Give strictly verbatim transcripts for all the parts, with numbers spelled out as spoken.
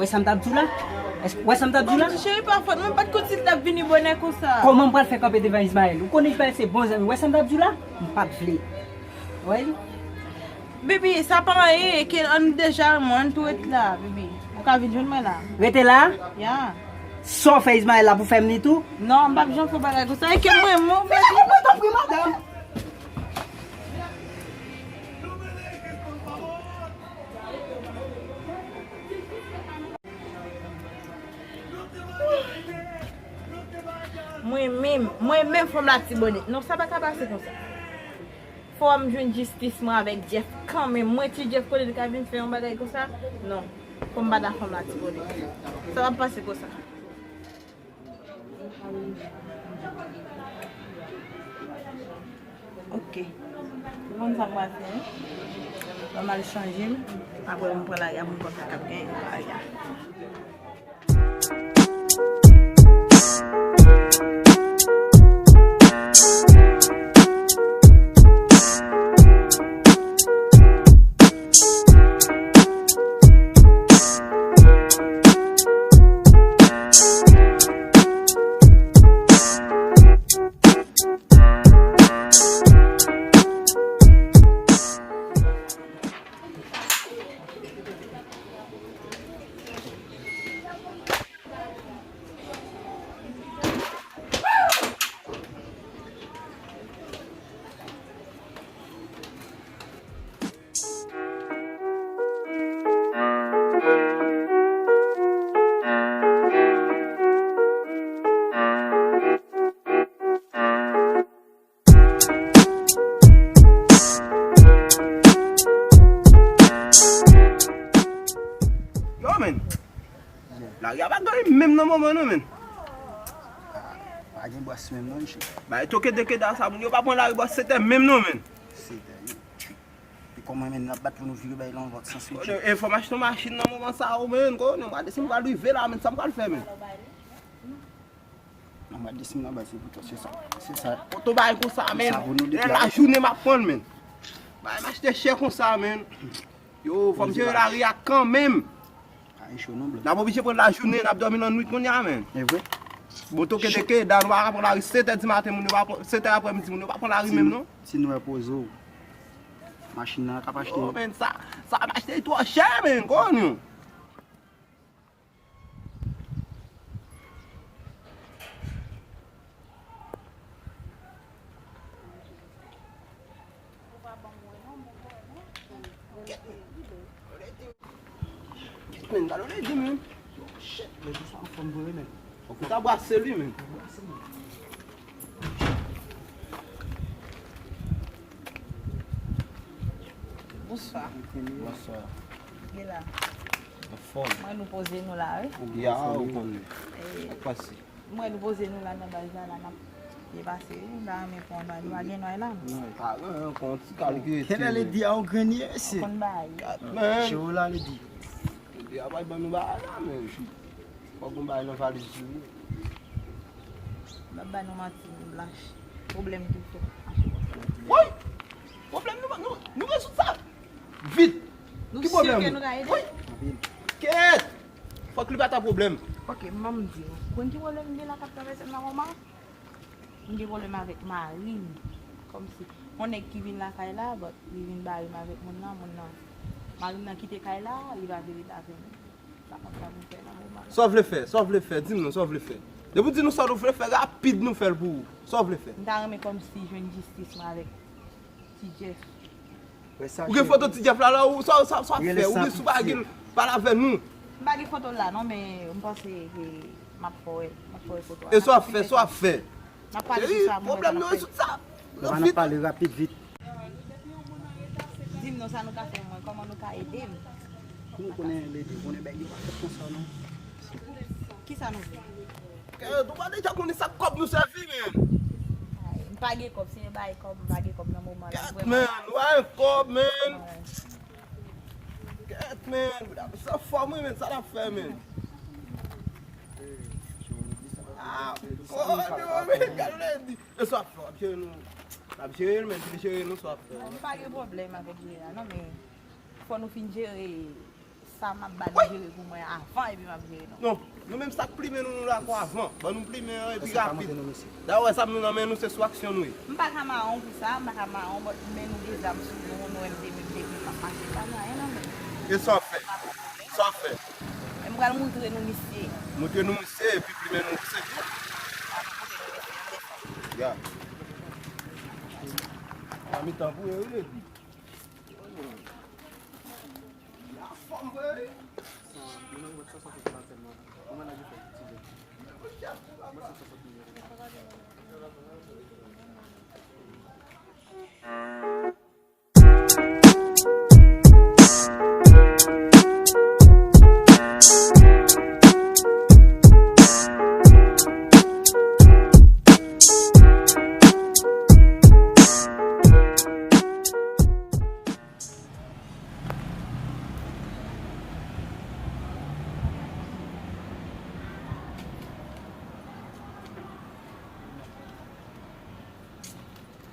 Sa m t ap di w la? Èske, w wè sa m t ap di w la? Bon, cheri, pa fòt mwen, m pa t konn si l t ap vini bonè konsa. Kòman m pral fè kanpe devan Ismaël? Ou konnen Ismaël se bon zanmi. W wè sa m t ap di w la? M pa t vle. Wè li? Baby, sa pa anyen, ke ann deja, mwen, ann tou ret la, baby. Ou ka vin jwenn mwen la. Rete la? Ya. Sa w fè Ismaël la pou fè m li tou? Non, m p ap janm fè bagay konsa. E ke mwen, mwen, baby. Mwen, tanpri, madanm. Mwen menm, mwen menm fanm Latibonit. Non, sa pa ka pase konsa. Fò m jwenn jistis mwen avèk Jeff kanmenm. Mwen, ti Jeff, kote li ka vin fè yon bagay konsa? Non. Fò m bat a fanm Latibonit. Sa pa pase konsa. Ok. Ou konn sa m pral fè, wi? Ban m al chanje m. Apre, m pran lari a pou m konn sa k ap genyen nan lari a. Yo, men. Lari a pa gen menm nan moman non, men. Pa gen bòs menm non, chè. Bay toke deke da sa, moun yo pa pran lari bò sèt è menm non, men. Sèt è, wi. E kòman, men, n ap bat pou nou vire bay lan lòt sans, wi. Enfòmasyon machin nan moman sa, o, men, ko, nan mwa de, si m pral rive la, men, sa m pral fè, men. Nan mwa de, si m nan bay, se pou twa, se sa. Se sa. Oto bay konsa, men. Sa pou nou de. Lajounen m ap pran, men. Bay m achte chè konsa, men. Yo, fò m jere lari a kanmenm. Pa gen cho non, bro. N ap oblije pran lajounen, n ap dòmi lannwit kounye a, men. E vre. Bon, toke deke, da nou pa ka pran lari sèt è di maten, moun yo pa pran, sèt è aprèmidi, moun yo pa pran lari menm, non. Si nou repoze w, machin nan k ap achte. Oh, men, sa, sa ap achte twò chè, men, konn yo. Kèt, men, gade w lè di, men. Yo, shit, men, sa anfòm vre, men. Fòk ou ta brase li, men. Bonswa. Bonswa. Gen la. Anfòm. Mwen nou poze nou la, wi. Ya, ou konnen. Sa k pase? Mwen nou poze nou la nan baz la, la n ap byen pase, wi. M ta renmen pran bay. Nou pa gen nòy la, non? Non, pa gen, pran ti kal ki rete. Kèlè Lady a yon grenn ye, mesye? Ou konn bay. Gad, men. Che w la, Lady. Lady a pral ban nou bay la, men. Fòk nou bay nan valiz li, wi. M ap ba nou manti, nou blanch. Pwoblèm tou fò. Woy! Pwoblèm nou, nou, nou rezoud sa! Vit! Ki pwoblèm? Nou si ke nou ka ede? Woy! Kèt! Fòk li pa ta pwoblèm. Ok, ban m di w. Konn ki pwoblèm m gen la k ap travèse m nan moman? M gen pwoblèm avèk mari m. Kòmsi, yon nèg ki vin lakay la, but li vin bare m avèk moun nan, moun nan. Mari m nan kite kay la, li pa vle ret avè m. Sa konn sa pou fè nan moman la. Sa w vle fè? Sa w vle fè? Di m non, sa w vle fè? Depi w di nou sa w vle fè, rapid nou fè l pou ou. Sa w vle fè? M ta renmen kòmsi jwenn jistis mwen avèk Ti Jeff. Ou gen foto Ti Jeff la, la, ou sa, sa, sa w ap fè? Ou gen sou bagay, pale avè nou. M pa gen foto l la, non, men m panse ke m ap fè w wè, m ap fè w wè foto a. E sa w ap fè, sa w ap fè? M ap pale sou sa, mwen wè sa m ap fè. Pwoblèm nou rezoud sa. Nou pa nan pale rapid, vit. Di m non, sa nou ka fè mwen, kòman nou ka ede m? Nou konnen Lady, konnen bèg yo pa fèt konsa, non. Kisa nou vle? Kèt, ou pa deja konnen sa k kòb nou sèvi, men. Ay, m pa gen kòb, si m bay kòb, m pa gen kòb nan moman la, vrèman. Kèt, men, ou pa gen kòb, men. Kèt, men, sa fò mwen, men, sa l ap fè, men. Ah, oh, non, men, gade Lady. E sa w ap fè, w ap jere nou. W ap jere l, men, jere nou sa w ap fè. Non, nou pa gen pwoblèm avèk jere a, non, men fò nou fin jere Sa m ap ba nou jere pou mwen avan epi m ap jere nou. Non, nou menm sa k plimen nou, nou la kwa avan. Ban nou plimen an epi rapid. Da wè sa m nou nan men nou se sou aksyon nou ye. M pa ka mawon pou sa, m pa ka mawon, but men nou gen zam sou nou, nou wè m te menm depi m ap mache, pa gen anyen nan men m. E sa w ap fè? Sa w ap fè? E m pral moutre nou misye. Moutre nou misye epi plimen nou se tou. Ya. A mitan pou yo, wi, epi.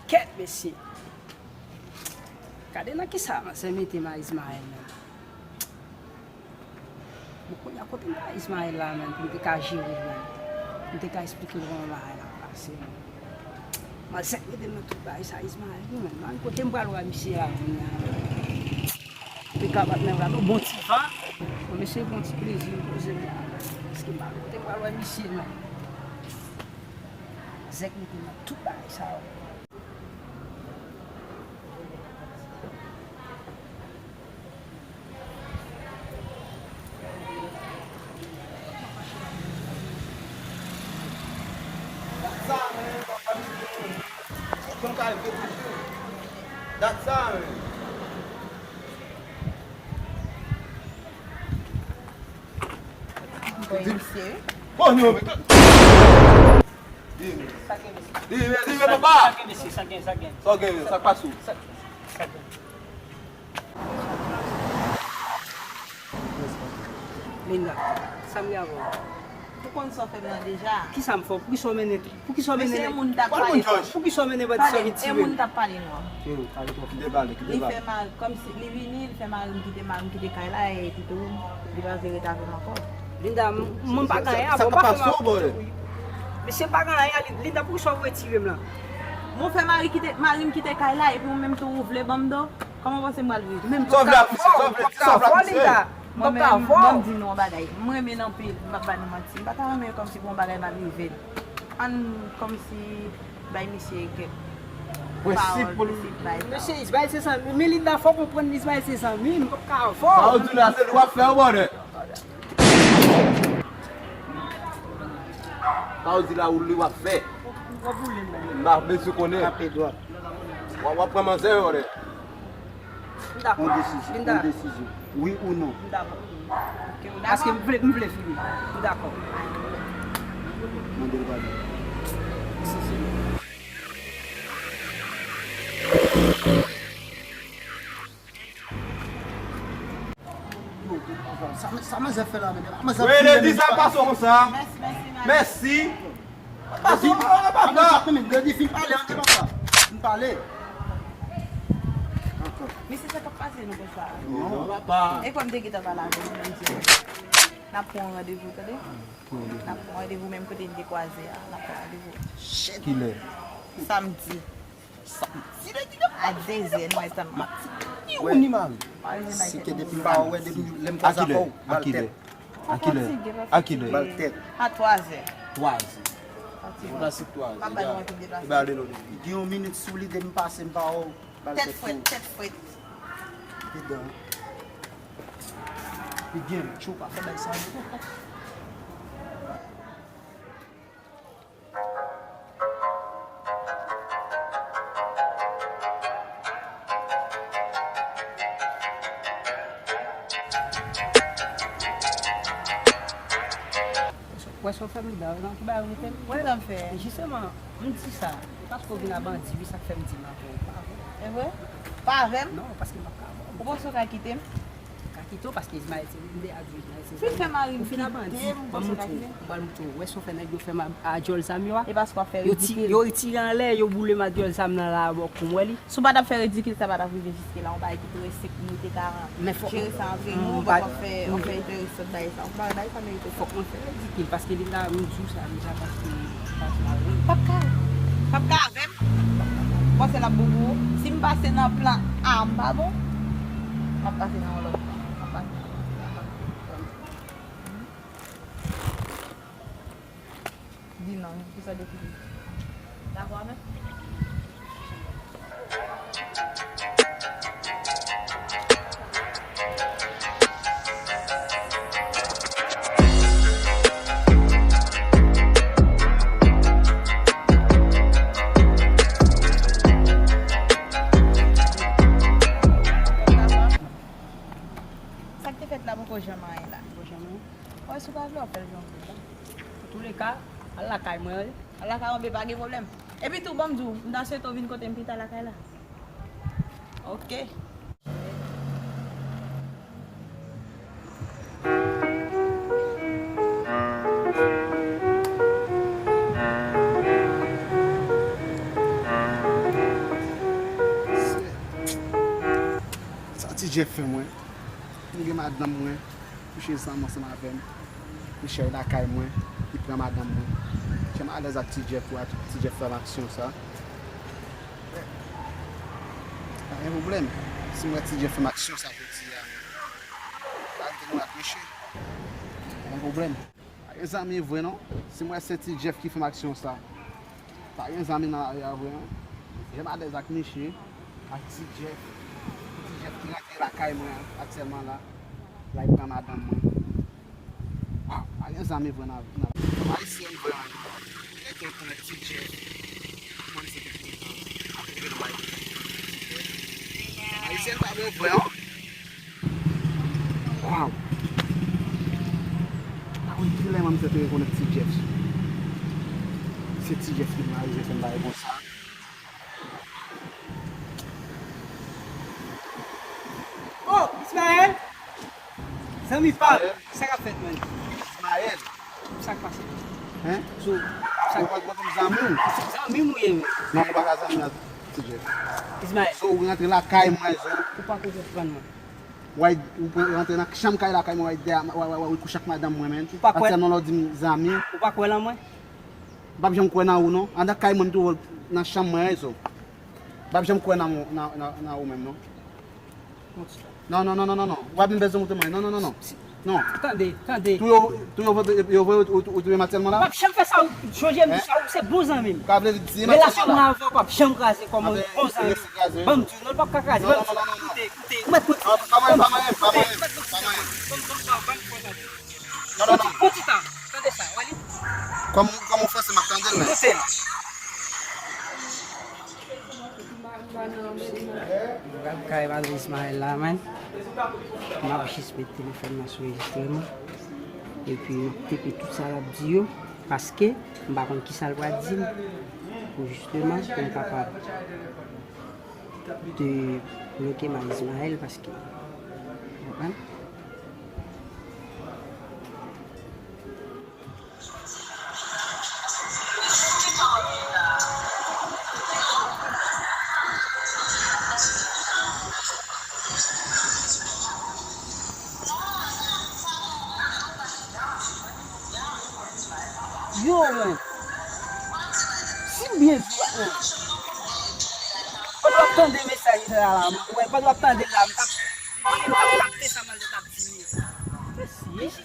Kèt, mesye! Gade nan kisa manzè mete m a Ismaël menm. Bon, kounye a kote m ta Ismaël la menm, pou m te ka jere l menm. Pou m te ka eksplike l kòman bagay la ap pase menm. Manzè mete m nan tout bagay sa Ismaël wi menm. Mwen kote m pral wè misye a kounye a. Li ka bat men la, non, bon ti van. Bon, mesye, bon ti plezi, poze m la. Paske m pa kote m pral wè misye, non. Zèk mete m nan tout bagay sa yo. Dat sa, men. Voye misye, wi. Bon, non, men. Sa gen, mesye. Li, li, li, men papa. Sa gen, mesye, sa gen, sa gen. Sa gen, sa k pase w? Sa, sa gen. Linda, sa m gen avè w? Ou konn sa w fè m nan deja. Kisa m fè w? Poukisa w mennen, poukisa w mennen, poukisa w mennen bandi sa vin tire m? Kite pale, kite pale. Li fè mal, kòmsi li vini, li fè mari m kite, mari m kite kay la, epi tou, li pa vle ret avè m ankò. Linda, m, mwen pa gen anyen avè w, pa fè m. Mesye, m pa gen anyen, Lin-, Linda, poukisa w retire m la? Mwen fè mari kite, mari m kite kay la, epi ou menm tou ou vle ban m do? Kòman w panse m pral viv? Menm sa w vle ap pouse, sa w vle, sa w vle ap pouse. Linda, mwen menm, ban m di nou yon bagay. M renmen l anpil, m p ap ba nou manti. M pa ta renmen kòmsi pou yon bagay mal rive l. Ann kòmsi bay misye kèk pawòl, misye bay. Mesye, Ismaël se zanmi m, men Linda fò w konprann Ismaël se zanmi m, m p ap ka avè w. Sa w di la, se li w ap fè, brother. Sa w di la, ou li w ap fè. M pa bezwen konnen. W ap, w ap pran manzè, brother. M dakò. Yon desizyon, yon desizyon. Wi ou non? M dakò. Paske m vle, m vle fini. M dakò. Mande l padon. Sa, sa manzè fè la menm? Manzè ap touye m. Sa pase konsa. Mèsi, mèsi, mèsi. Pase, papa. Mwen di fin pale, an te papa. Fin pale. Ankò. Mesye, sa k ap pase nou konsa? Non, papa. E kwè m te gentan pale avè w, menm di. N ap pran yon randevou, tande? N ap pran randevou menm kote n te kwaze a. N ap pran randevou. Kilè? Samdi. Samdi, lè ki gen a de zè, nou ay tann mwen. Ni ou ni mari. Si ke depi m pa wè, depi lè m kwaze avè w, bal tèt. A kilè? A kilè? A kilè? Bal tèt. A twa zè. Twa zè. Fatige. Pase twa zè. Pa bay nou anpil deplase. Gen yon minit sou li, depi m pase, m pa wè w. Bal tèt frèt, tèt frèt. Dedan. Li gen tchou pa fè bay sa. Wè sa w fè m, Lida, nan ki bagay w mete m? Wè sa m fè. Jisteman, m di sa, e paske w vin a bandi, wi, sa k fè m di m avè w, pa vre. E vre? Pa avè m? Non, paske m p ap ka avè w. Ou panse w ka kite m? Ka Kite w, paske Ismaël se, m deja di w Ismaël se zanmi. Ou fin abandone. Ban m montre w, ban m montre w. Ou wè sa w fè nèg yo fè m a, a dyòl zam yo a? E paske w ap fè ridikil. Yo ti-, yo retire anlè, yo boule m a dyòl zam nan la bò kou m wè li. Si w pa t ap fè ridikil, sa pa t ap rive jiske la. Yon bagay ki trè senp, nou te ka jere sa antre nou, ou pa t ap fè, w ap fè enteresan bagay sa. Ou pa wè bagay sa merite sa. Fòk mwen fè ridikil, paske li la, m di w sa deja, paske, paske. P ap ka, p ap ka avè m. Ou panse l ap bon pou ou? Si m pase nan plan A, m pa bon, m ap pase nan yon lòt plan. M ap pase nan yon lòt plan. Di non, ki sa w deside? Dakò avè m? Sa k te fèt la poko janm anyen la. Poko janm anyen? Wè, si w pa vle, w ap fè l jan w vle la. Antouleka, al lakay mwen, wi. Al lakay mwen, pa gen pwoblèm. Epi tou, ban m di w, m ta swete w vin kote m pita lakay la. Ok. Sa Ti Jeff fè mwen. M gen madanm mwen, kouche ansanm, ansanm avè m. Li chèy lakay mwen, li pran madanm mwen. Jan m alèz ak Ti Jeff pou Ti Jeff fè m aksyon sa. Pa gen pwoblèm. Si m wè Ti Jeff fè m aksyon sa jodi a, m pa rete nou ak mesye. Pa gen pwoblèm. Pa gen zanmi vre non. Si m wè se Ti Jeff ki fè m aksyon sa, pa gen zanmi nan lari a vre non. Jan m alèz ak misye, ak Ti Jeff. Ti Jeff ki rantre lakay mwen an, aktyèlman la. La, li pran madanm mwen. Waw, pa gen zanmi vre nan, nan. Fanm ayisyèn vre an. Nèg yo konnen Ti Jeff. Kòmanse te fini tan. Ap rive nan bay Ti Jeff. Fanm ayisyèn pa bon vre an. Waw! A wi, kilè manzè te rekonèt Ti Jeff? Se Ti Jeff ki vin arive fè m bagay konsa. Oh, Ismaël! Zanmi pa m, sa k ap fèt, man? Ismaël! Sa k pase? Hein? So, sa k... Ou pa konn zanmi w? Zanmi m ou ye, men. Non, ou pa ka zanmi ak Ti Jeff. Ismaël. So, ou rantre lakay mwen, so. Ou pa ko konprann mwen. Wè, ou pran rantre nan chanm kay lakay mwen, wè, dèyè, wè, wè, wè, ou kouche ak madanm mwen, men. Ou pa kwè? Aktyèlman, la, ou di m zanmi. Ou pa kwè nan mwen? M p ap janm kwè nan ou, non. Anndan kay mwen, m twouve w nan chanm mwen, rezo. M p ap janm kwè nan, nan, nan, nan ou menm, non. Non, non, non, non, non, non. W ap vin bezwen montre mwen. Non, non, non, non. Non. Tande, tande. Tou yo, tou yo voye, yo voye ou, ou, ou touye m aktyèlman la? M p ap janm fè sa, ou sonje m di sa, ou se bon zanmi m. Ka vle di m... Relasyon mwen avè w p ap janm kraze kòm yon bon zanmi. Ban m di w, non, l p ap ka kraze. Ban m di w, koute, koute, ou mèt koute. Pa manyen, pa manyen, pa manyen, pa manyen. Ban m, ban m, ban m, ban m fè sa. Non, non, non. Koute sa, tande sa, wè li. Kòm, kòm ou fè se m ap tande l, men. Koute l. M pral kay Padre Ismaël la, man. M ap jis met telefòn nan sou anrejistreman. Epi m ap tepe tout sa l ap di yo, paske m pa konn kisa l pral di m. Pou jisteman, pou m kapab debloke Marie Ismaël, paske, ou konprann? Yo, men. Si byen di, men. Pandan w ap tande mesaj sa la, mwen, pandan w ap tande l la, m t ap, m t ap kapte sa manzè t ap di m yo. Mesye.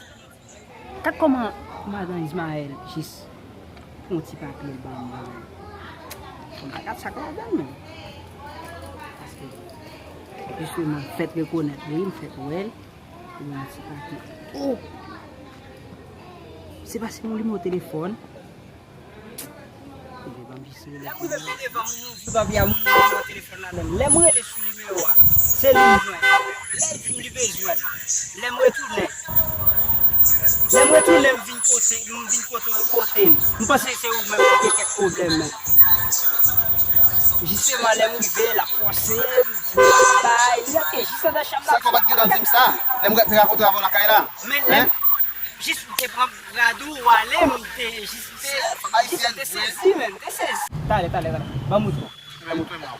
Gad kòman madan Ismaël jis fè yon ti pake l ban m la, men. Bon, gad sa k ladan l, men. Paske, jisteman, fèt rekonèt li, m fèt wè l. Li ban m yon ti pake. Oh! Se pa se yon nimewo telefòn. Lè m rive pi devan moun, moun vye papye a, moun nan nimewo telefòn la menm. Lè m rele sou nimewo a, se li m jwenn. Lè l di m li bezwen m, lè m retounen. Lè m retounen, m vin kote, m vin kote, kote m. M panse se ou menm ki gen kèk pwoblèm menm. Jisteman, lè m rive, l ap fòse m, di m pa bay, li rantre jis anndan chanm nan. Sa kò pa t gentan di m sa? Lè m te rakonte avè w lakay la. Men lè m jis te pran rad ou, w ale, m te jis, m te, jis m te sezi, men, m te sezi. Talè, talè, talè. Ban m moutre w. Ebyen, moutre m la.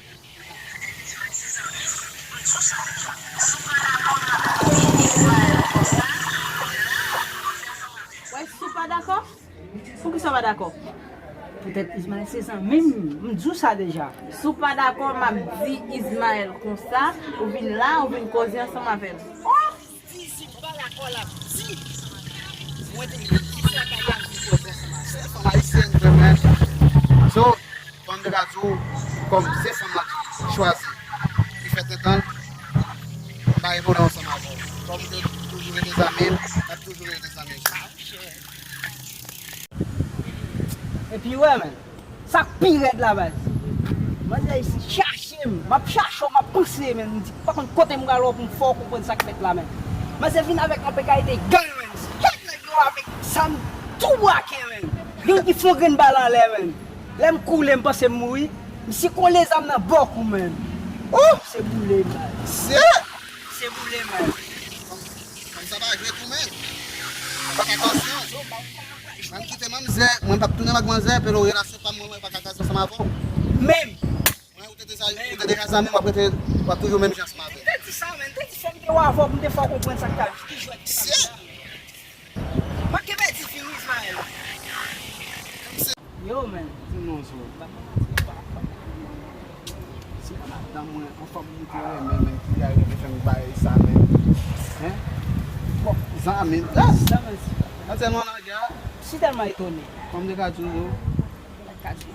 Wè, si w pa dakò? Poukisa w pa dakò? Poutèt Ismaël se zanmi m, m di w sa deja. Si w pa dakò, m ap di Ismaël konsa, ou vin la, ou vin koze ansanm avè m. Oh! Di si w pa dakò, l ap di. Mwen te di sa pa gen pou koze ansanm avè m. Se fanm ayisyèn, vreman. So, Kòm m te ka di w, kòm se fanm lan ki chwazi, ki fè tenten l, m pa gen pwoblèm ansanm avè w. Kòm m te toujou rete zanmi l, n ap toujou rete zanmi. Epi wè, men, sa k pi rèd la, baz. Manzè isi chache m, m ap chache w, m ap panse, men, m di, pa konn kote m pral wè w pou m fè w konprann sa k fèt la, men. Manzè vin avèk anpe kalite gang, men. Kèk nèg yo avèk zam tou bwake, men. Youn ki fè yon grenn bal anlè, men. Lè m koule, m panse m mouri. Misye kole zam nan bò kou, men. Oh, se boule, man. Se, se boule, man. Fanm sa pa jwe tou, men. Fè atansyon. Mwen m kite manzè, mwen m p ap tounen ak manzè, pelo relasyon pa m, mwen, mwen pa ka kase ansanm avè w. Menm. Mwen, ou te deja, ou te deja zanmi m, w ap rete, w ap toujou menm jan ansanm avè m. M te di sa, men, m te di fò m te wè avè w pou m te fè w konprann sa k ta, ki jwèt ki ta. Shit! Manke pèdi fi wi, Ismaël. Yo, men. Di m non, so. Pa fè manti, pa fè manti. Se pa madanm mwen, yon fanm mwen te renmen, men ki rive fè m bagay sa, men. Hein? Bon, zanmi m. Yes! Sa manti. Nan tèlman lagè. Si tèlman etone. Kòm de ka di w, yo. Sa ka di w.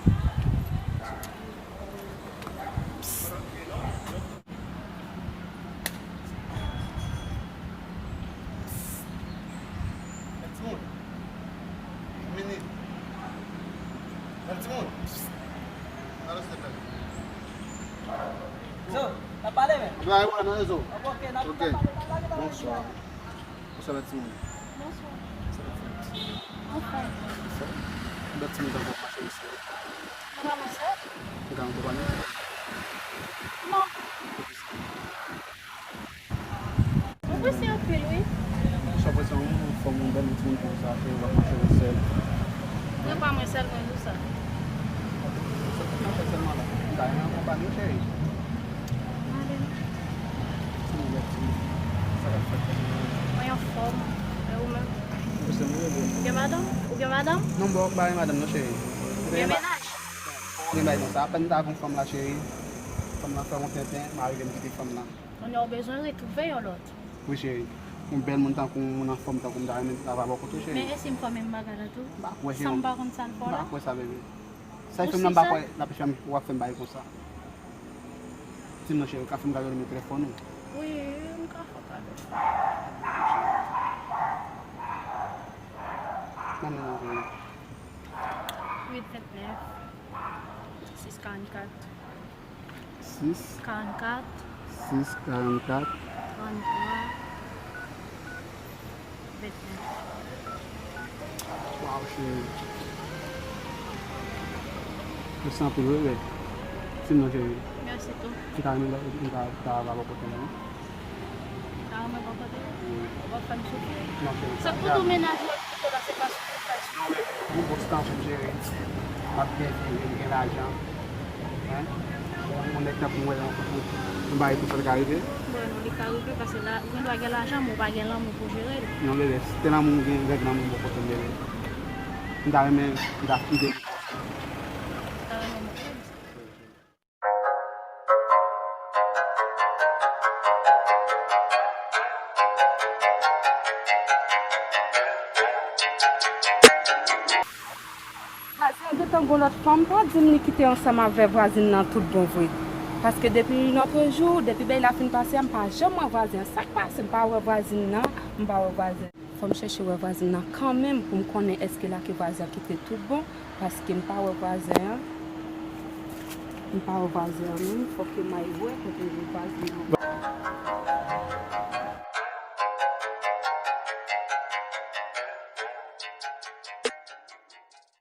Bèl timoun. Vini. Bèl timoun. Alo, se bèl. Zo, n ap pale, men. Ba, e wè, nan rezo. Ok, n ap, n ap pale, n ap pale, n ap pale. Bonswa. Bonswa, bèl timoun. Bonswa. Sa va fè? Anfòm. Anfòm? Bèl timoun, sa va mache isit. Ou pa mache? Ou ka akonpanye? Non. Poukisa? Mwen prese anpil, wi. Sa prese yon fanm, yon bèl timoun konsa, ke w ap mache sèl? Mwen pa mwen sèl, mwen di w sa. Sa k mache sèlman la? M ta renmen akonpanye w, cheri. Ale. Timoun, bèl timoun. Sa k ap fèt? Mwen anfòm. E ou menm? Ou se mwen rele. Ou gen madanm? Ou gen madanm? Non, bon, m pa gen madanm non, cheri. Ou gen mennaj? Ou gen bagay konsa. Apèn m ta avè yon fanm la, cheri. Fanm lan fè yon tenten, m arive m kite fanm lan. Kounye a ou bezwen retwouve yon lòt. Wi, cheri. Yon bèl moun tankou w, moun anfòm tankou m, m ta renmen travay bò kote w, cheri. Men e si m fè menm bagay la tou? M pa kwè, cheri. San m pa konn sa l fè w la? M pa kwè sa, bebe. Sa e fè m nan m pa kwè l ap fè m, w ap fè m bagay konsa. Di m non, cheri, ou ka fè m kado nimewo telefòn ou? Wi, m ka fè w kado. Ban m nimewo w, cheri. Uit vennèf, sis karannkat. Sis. Karannkat. Sis karannkat. Tranntwa. Vennèf. Waw, cheri. Mèsi anpil, wi, bebe. Di m non, cheri. Mèsi tou. M ta renmen, m ta, ta va bò kote w, wi. Sa renmen bò kote w? Wi. Ou p ap fè m soufri? Non, cheri. Se pou tou mennaj ou ap kite w la, se pa soufri w fè soufri. Non, men, ou bon ti tan sou m, cheri. M ap byen viv, m gen lajan. Hein? Yon nèg tankou mwen, yon, yon bagay konsa li ka rive? Bon, non, li ka rive, paske la, ou gen dwa gen lajan, men ou pa gen lanmou pou jere l. Non, bebe, si te lanmou, m gen règ lanmou bò kote m, bebe. M ta renmen, m ta kite. Ou ta renmen m kite? Vwazin an gentan gon lòt fanm, pa di m li kite ansanm avè vwazin nan tout bon vre. Paske depi lòt jou, depi bèy la fin pase a, m pa janm wè vwazin an. Sa k pase, m pa wè vwazin nan, m pa wè vwazin. Fò m chèche wè vwazin nan kanmenm pou m konnen èske l ak vwazin an kite tout bon, paske m pa wè vwazin an. M pa wè vwazin an menm, fò ke m al wè kote vwazin an.